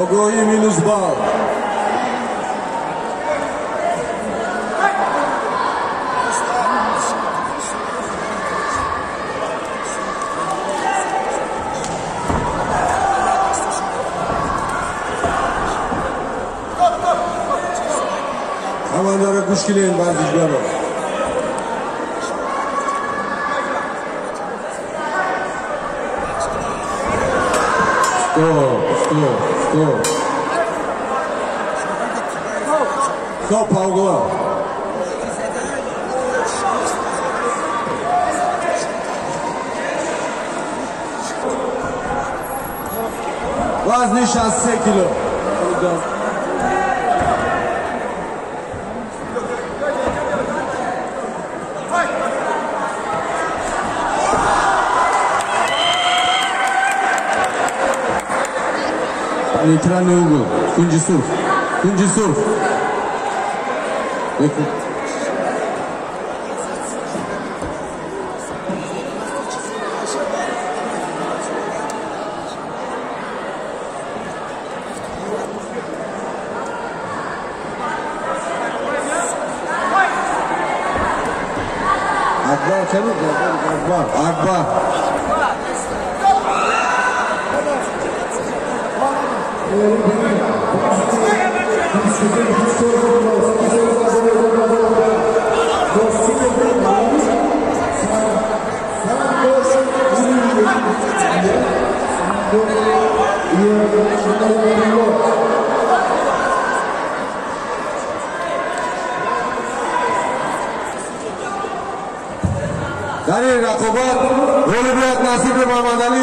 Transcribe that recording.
Огоҳӣ минус балл. Командаро гӯш кунем, варзишгаро. Стоп, стоп, стоп. Стоп по углам. Вазни 63 кило. Нейтральный угол. Кунҷи сурх. Кунҷи сурх. Акбар, Акбар, Акбар. Дар ин рақобат ғолибият насиби Муҳаммадалӣ